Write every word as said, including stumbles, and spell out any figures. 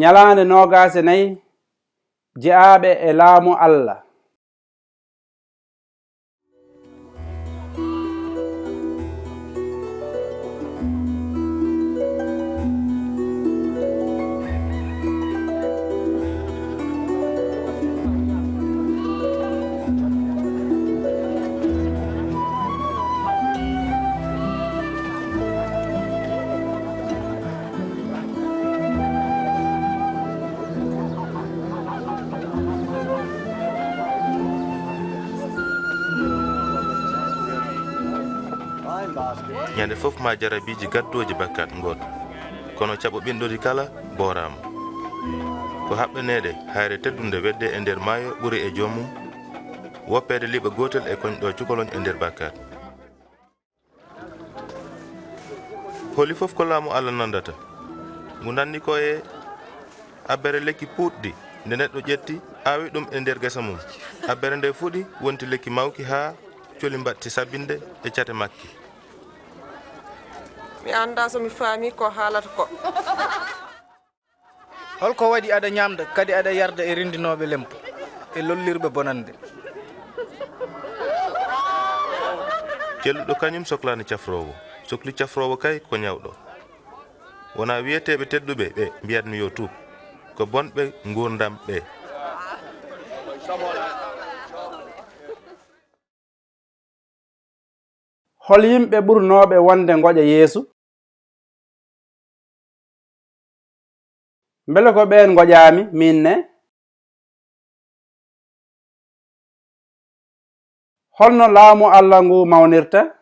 Ñalaande noogaas e nayi, je'aaɓe e laamu Alla. Ñande fof ma jarabiiji gaddooji bakkat ngoot. Kono caɓo ɓinɗori kala booraama. Ko haɓɓaneede hayre teddunde wedde e nder maayo ɓuri e joomum, woppeede liɓa gootel e koñɗo cukalon e nder bakkat. Holi fof ko laamu Alla nanndata. Ngu nanndi ko e abbere lekki puuɗɗi, nde neɗɗo ƴetti, awi ɗum e nder gesa mum. Abbere nde fuɗi, wonti lekki mawki haa coli mbaɗti sabbinde e cate makki. Mi anndaa so mi faami ko haalata ko. Holko waɗi aɗa ñaamda, kadi aɗa yarda e renndinooɓe lempo, e lollirɓe bonannde? Celluɗo kañum soklaani cafroowo. Sokli cafroowo kay ko ñawɗo. Wonaa wiyeteeɓe tedduɓe ɓe mbiyatmi yo tuub. Ko bonɓe nguurndam ɓe. Hol yimɓe ɓurnooɓe wonde ngoƴa Yeesu? Mbele ko ɓeen ngoƴaami, miin ne? Holno laamu Alla ngu mawnirta?